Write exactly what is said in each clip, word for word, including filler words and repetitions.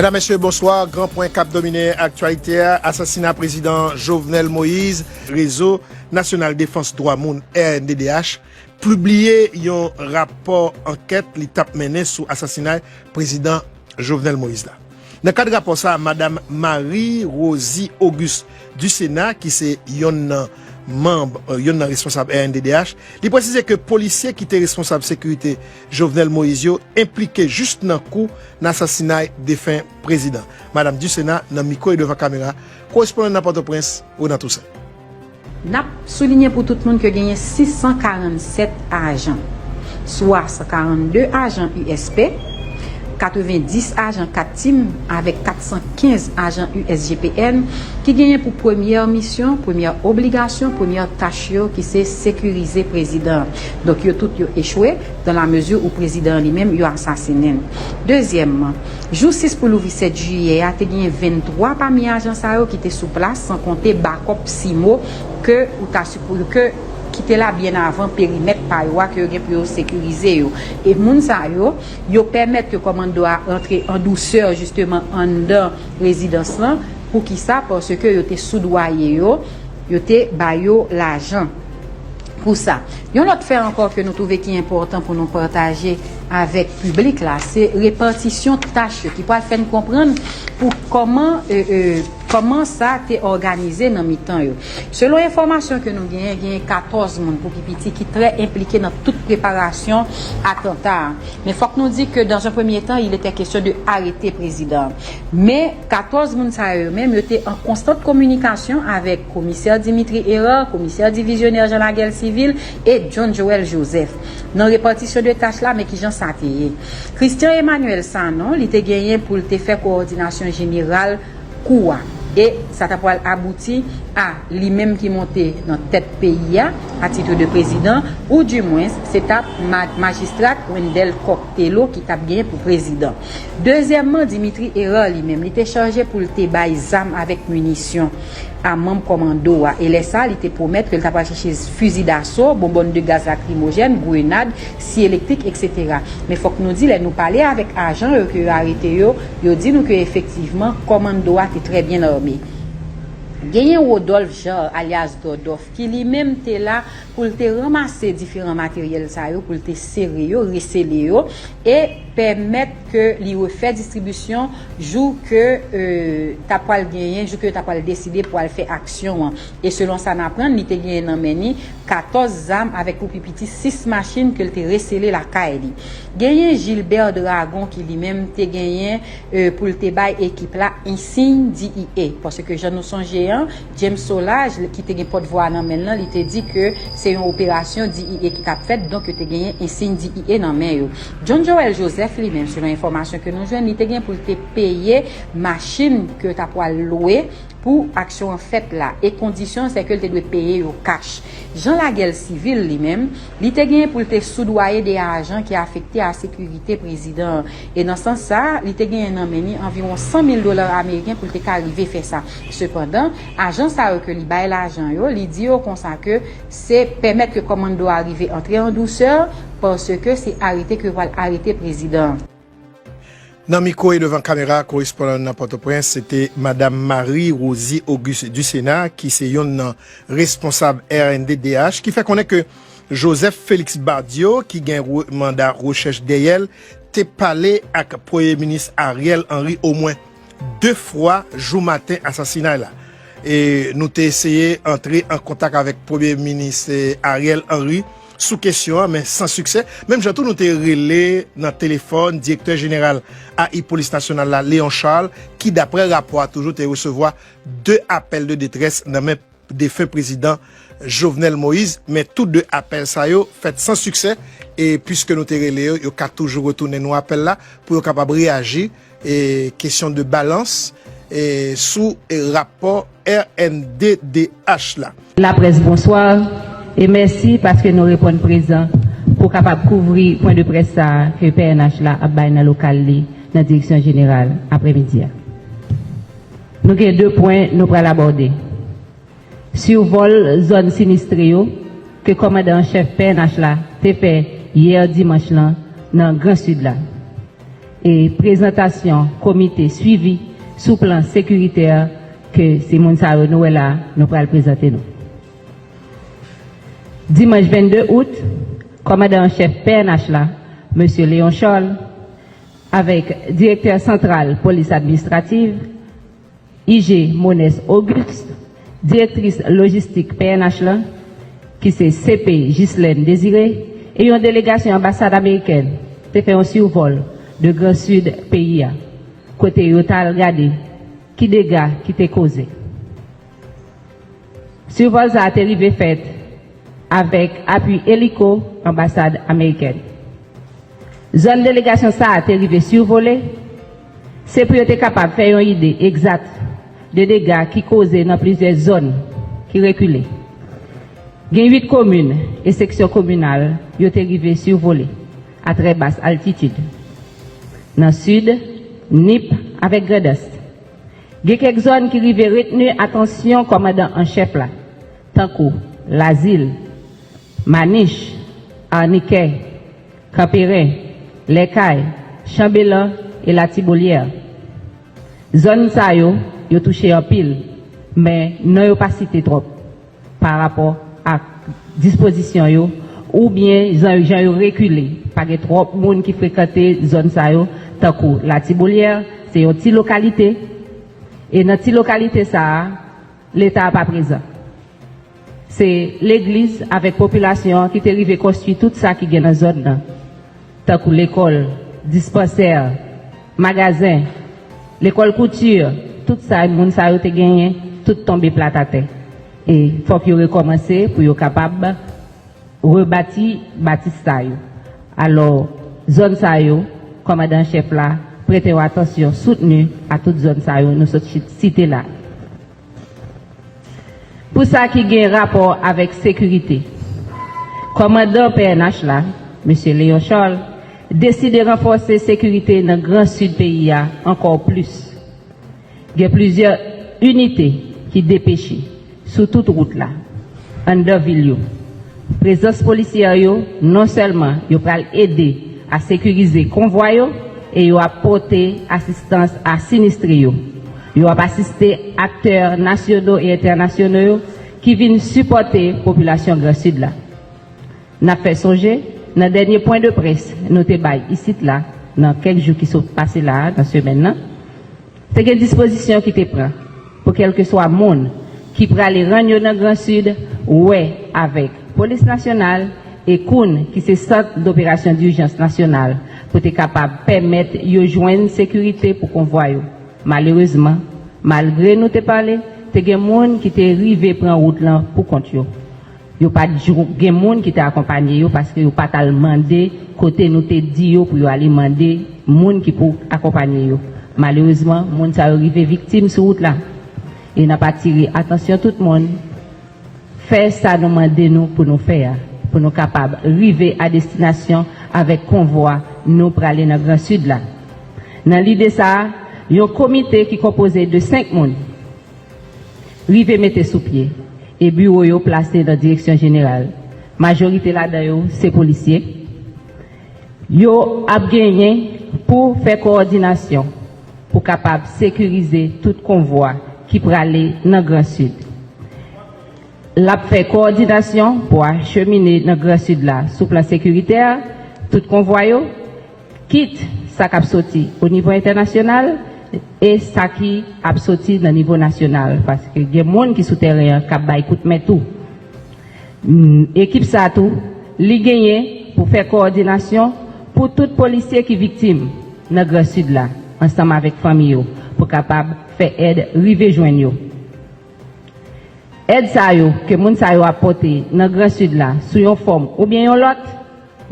Medam, mesye, bonswa. Gran pwen k ap domine aktyalite a, asasina prezidan Jovenel Moïse. Rezo Nasyonal Defans Dwa Moun, R N D D H, pibliye yon rapò ankèt li t ap mennen sou asasinay prezidan Jovenel Moïse la. Nan kad rapò sa a, madam Marie Rosie Auguste Ducéna, ki se yonn nan manm, euh, yonn nan responsab R N D D H, li presize ke polisye ki te responsab sekirite Jovenel Moïse yo enplike jis nan kou nan asasinay defen prezidan. Madam Ducéna nan mikwo e devan kamera korespondan nan Pòtoprens, Ronan Toussaint. N ap soulinye pou tout moun ke genyen sis san karannsèt ajan, swa san karannde ajan U S P, katrevenndis ajan kat tim avèk kat san kenz ajan U S G P N ki genyen pou premyè misyon, premyè obligasyon, premyè tach yo ki se sekirize prezidan an. Donk yo tout yo echwe dans la mesure où prezidan an li menm yo asasinen l. Dezyèmman, jou sis pou louvri sèt jiyè a, te genyen venntwa pami ajan sa yo ki te sou plas, san konte bakòp simo ke ou ta sipo ke ki te la byen avan perimèt pa yo a ke yo gen pou yo sekirize yo. E moun sa yo, yo pèmèt ke kòmando a rantre an dousè jisteman anndan rezidans lan. Poukisa? Paske yo te soudwaye yo, yo te ba yo lajan pou sa. Yon lòt fè ankò ke nou twouve ki enpòtan pou nou pataje avèk piblik la, se repatisyon tach yo ki pral fè n konprann pou kòman, e, e, kòman sa te òganize nan mitan yo. Selon enfòmasyon ke nou genyen, genyen katòz moun pou pi piti ki trè enplike nan tout preparasyon atanta a. Men fòk nou di ke dans un premier temps, il était question de arete prezidan an. Men katòz moun sa yo menm, yo te an konstant kominikasyon avèk komisè Dimitri Hérard, komisè divizyonè Jean Laguerre Civil e John Joël Joseph. Nan repatisyon de tach la, men kijan sa te ye. Christian Emmanuel Sanon, li te genyen pou l te fè kowòdinasyon jeneral kou a. E sa ta pral abouti a li menm ki monte nan tèt peyi a, a titre de prezidan, ou dimwens, se t ap ma-, majistra Wendelle Coq Thelo ki t ap genyen pou prezidan. Dezyèmman, Dimitri Hérard li menm, li te chaje pou l te bay zam avèk minisyon a manm kòmando a. E lè sa, li te pwomèt ke l ta pral chèche fizi daso, bonbòn de gaz lakrimojèn, grenad, si elektrik, etsetera. Men fòk nou di, lè nou pale avèk ajan yo ke yo arete yo, yo di nou ke efektivman, kòmando a te trè byen ame. Genyen Rodolphe Jean, alyas Dòdòf, ki li menm te la pou l te ranmase diferan materyèl sa yo, pou l te sere yo, resele yo, e pèmèt ke li refè distribisyon jou ke, e, ta pral genyen, jou ke yo ta pral deside pou al fè aksyon an. E selon sa n aprann, li te genyen nan men li katòz zam avèk pou pi piti sis machin ke l te resele lakay li. Genyen Gilbert Dragon ki li menm te genyen, e, pou l te bay ekip la ensiy D E A. Paske jan nou sonje an, James Solages, ki te gen pòtvwa nan men l lan, li te di ke se yon operasyon D E A ki t ap fèt, donk yo te genyen ensiy D E A nan men yo. John Joël Joseph li menm, selon enfòmasyon ke nou jwenn, li te gen pou l te peye machin ke yo ta pral lwe pou aksyon an fèt la, e kondisyon an se ke l te dwe peye yo kach. Jean Laguerre Civil li menm, li te genyen pou l te soudwaye de ajan ki afekte a sekirite prezidan an, e nan sans sa, li te genyen nan men li anviwon san mil dola ameriken pou l te ka rive fè sa. Sepandan, ajan sa yo ke li bay lajan yo, li di yo konsa ke se pèmèt ke kòmando a rive antre an dousè, paske se arete ke yo pral arete prezidan an. Nan mikwo e devan kamera korespondan nan Pòtoprens, se te Madam Marie Rosie Auguste Ducéna, ki se yonn nan responsab R N D D H, ki fè konnen ke Joseph Félix Badio, ki gen re-, manda rechèch dèyè l, te pale ak Premye Minis Ariel Henry omwen de fwa jou maten asasinay la. E nou te eseye antre an kontak avèk Premye Minis, eh, Ariel Henry sou kesyon an, men san siksè. Menm jan tou, nou te rele nan telefòn direktè jeneral A I Polis Nasyonal la, Léon Charles, ki, daprè rapò a, toujou te resevwa de apèl de detrès nan men defen prezidan Jovenel Moïse, men tou de apèl sa yo fèt san siksè, e piske nou te rele yo, yo ka toujou retounen nou apèl la pou yo kapab reyaji, e kesyon de balans, e sou, e rapò R N D D H la. Laprès, bonswa, e mèsi paske nou reponn prezan pou kapab kouvri pwen de près sa a ke P N H la ap bay nan lokal li nan direksyon jeneral aprèmidi a. Nou gen de pwen nou pral abòde. Sivòl zòn sinistre yo ke kòmandan an chèf P N H la te fè yè dimanch lan nan Gran Sid la. e prezantasyon komite swivi sou plan sekiritè ke se moun sa yo nou wè la, nou pral prezante nou. Dimanch vennde out, kòmandan an chèf P N H la, mesye Léon Charles, avèk direktè santral polis administrativ, I G Monès Auguste, direktris lojistik P N H la, ki se C P Ghislaine Désiré, e yon delegasyon anbasad amerikèn te fè yon sivòl de Gran Sid peyi a, kote yo t al gade ki dega ki te koze. Sivòl sa a te rive fèt avèk apui eliko anbasad amerikèn. Zòn delegasyon sa a te rive sivole, se pou yo te kapab fè yon ide egzat de dega ki koze nan plizyè zòn ki rekile. Gen uit komin e seksyon kominal yo te rive sivole a trè bas altitid. Nan sid, Nip avèk Grandans. Gen kèk zòn ki rive retni atansyon kòmandan an chèf la, tankou Lazil, Manich, Arnikè, Kanperen, Lèkay, Chanbelan e Latibolière. Zòn sa yo, yo touche anpil, men non yo pa site twòp pa rapò ak dispozisyon yo oubyen jan, jan yo rekile. Pa gen twòp moun ki frekante zòn sa yo, tankou Latibolière, se yon ti lokalite. E nan ti lokalite sa a, Leta pa prezan. Se legliz avèk popilasyon an ki te rive konstwi tout sa ki gen nan zòn nan, tankou lekòl, dispansè, magazen, lekòl kouti, tout sa moun sa yo te genyen, tout tonbe plat atè. E fòk yo rekòmanse pou yo kapab rebati batis sa yo. Alò, zòn sa yo, kòmandan an chèf la prete yon atansyon soutni a tout zòn sa yo nou sot chi-, site la. Pou sa ki gen rapò avèk sekirite, kòmandan P N H la, mesye Léon Charles, deside ranfòse sekirite nan Gran Sid peyi a ankò plis. Gen plizyè inite ki depeche sou tout wout la, anndan vil yo. Prezans polisyè yo, non sèlman yo pral ede a sekirize konvwa yo, e yo ap pote asistans a sinistre yo. Yo ap asiste aktè nasyono e entènasyonal yo ki vin sipòte popilasyon Gran Sid la. N ap fè sonje, nan dènye pwen de près nou te bay isit la, nan kèk jou ki sot pase la a, nan semèn nan, te gen dispozisyon ki te pran pou kèlkeswa moun ki prale rann yo nan Gran Sid wè avèk Polis Nasyonal e Koun ki se Sant Doperasyon Dijans Nasyonal pou te kapab pèmèt yo jwenn sekirite pou konvwa yo. Malerezman, malgre nou te pale, te gen moun ki te rive pran wout lan pou kont yo. Yo pa t jou-, gen moun ki te akonpanye yo paske yo pa t al mande kote nou te di yo pou yo ale mande moun ki pou akonpanye yo. Malerezman, moun sa yo rive viktim sou wout la. E n ap atire atansyon tout moun, fè sa nou mande nou pou nou fè a, pou nou kapab rive a destinasyon avèk konvwa nou prale nan Gran Sid la. Nan lide sa a, yon komite ki konpoze de senk moun rive mete sou pye e biwo yo plase nan direksyon jeneral. Majorite ladan yo se polisye. Yo ap genyen pou fè kowòdinasyon pou kapab sekirize tout konvwa ki prale nan Gran Sid. L ap fè kowòdinasyon pou achemine nan Gran Sid la sou plan sekiritè, tout konvwa yo, kit sa k ap soti o nivo entènasyonal e sa ki ap soti nan nivo nasyonal, paske gen moun ki sou tèren an k ap bay kout men tou. Mm, ekip sa tou, li genyen pou fè kowòdinasyon pou tout polisye ki viktim nan Gran Sid la, ansanm avèk fanmi yo, pou kapab fè èd rive jwenn yo. Èd sa yo ke moun sa yo ap pote nan Gran Sid la sou yon fòm oubyen yon lòt,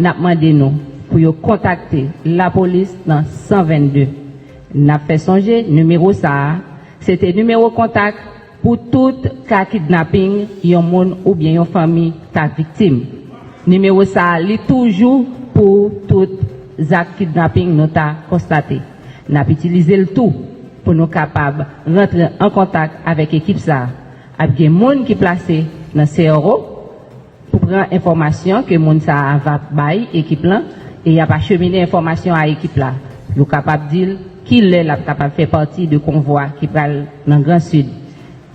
n ap mande nou pou yo kontakte lapolis nan san vennde. N ap fè sonje, nimewo sa a, se te nimewo kontak pou tout ka kidnaping yon moun oubyen yon fanmi ta viktim. Nimewo sa a, li toujou pou tout zak kidnaping nou ta konstate. N ap itilize l tou pou nou kapab rantre an kontak avèk ekip sa a. Ap gen moun ki plase nan C R O pou pran enfòmasyon ke moun sa a va bay ekip lan, e y ap achemine enfòmasyon a ekip la. Yo kapab di l kilè l ap kapab fè pati de konvwa ki pral nan Gran Sid.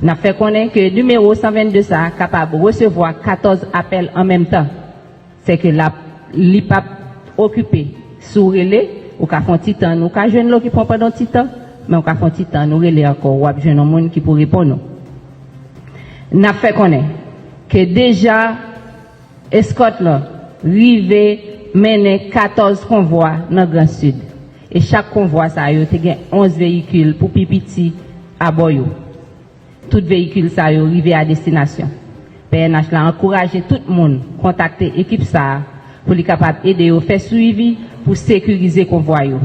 N ap fè konnen ke nimewo san vennde sa a kapab resevwa katòz apèl an menm tan. Sèke l ap, li p ap okipe. Si w rele, ou ka fè yon ti tann, ou ka jwenn l okipe w pandan yon ti tan, men ou ka fè yon ti tann, ou rele ankò, w ap jwenn yon moun ki pou reponn ou. N ap fè konnen ke deja eskòt lan rive mennen katòz konvwa nan Gran Sid. E chak konvwa sa yo te gen onz veyikil pou pi piti abò yo. Tout veyikil sa yo rive a destinasyon. P N H la ankouraje tout moun kontakte ekip sa a pou li kapab ede yo fè swivi pou sekirize konvwa yo.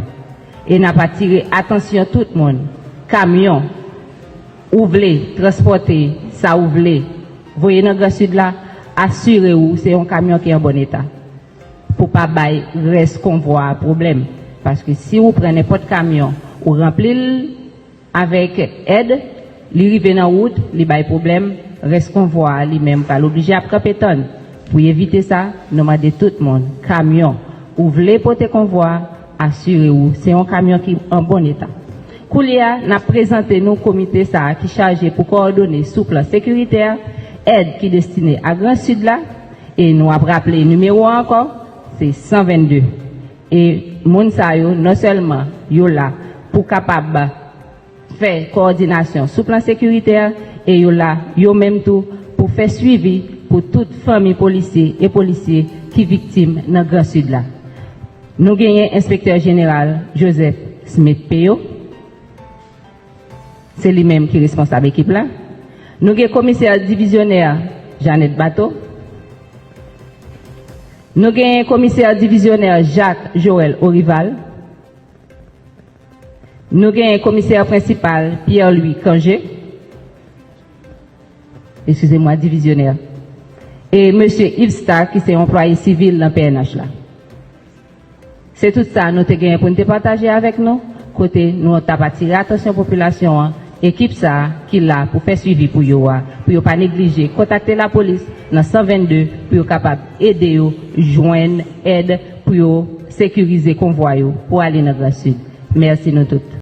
E n ap atire atansyon tout moun, kamyon ou vle transpòte sa ou vle voye nan Gran Sid la, asire w se yon kamyon ki an bòn eta. Pou pa bay rès konvwa a pwoblèm. Paske si ou pran nenpòt kamyon, ou ranpli l avèk èd, li rive nan wout, li bay pwoblèm, rès konvwa a li menm pral oblije ap kanpe tann. Pou evite sa, nou mande tout moun, kamyon ou vle pote konvwa a, asire w se yon kamyon ki an bòn eta. Koulye a, n ap prezante nou komite sa a ki chaje pou kowòdone sou plan sekiritè, èd ki destine a Gran Sid la, e nou ap raple nimewo a ankò, se san vennde. E moun sa yo, non sèlman yo la pou kapab fè kowòdinasyon sou plan sekiritè, e yo la, yo menm tou, pou fè swivi pou tout fanmi polisye e polisye ki viktim nan Gran Sid la. Nou genyen Enspektè Jeneral Joseph Smith Peyo, se li menm ki responsab ekip la. Nou gen Komisè Divizyonè Jeannette Bateau. Nou genyen Komisè Divizyonè Jacques Joël Orival. Nou genyen Komisè Prensipal Pierre Louis Cangé. Eskize mwa, Divizyonè. E Mesye Yves Star, ki se yon anplwaye sivil nan P N H la. Se tout sa nou te genyen pou n te pataje avèk nou, kote nou t ap atire atansyon popilasyon an, ekip sa a ki la pou fè swivi pou yo a, pou yo pa neglije kontakte lapolis nan san vennde pou yo kapab ede yo jwenn èd pou yo sekirize konvwa yo pou ale nan Gran Sid. Mèsi nou tout.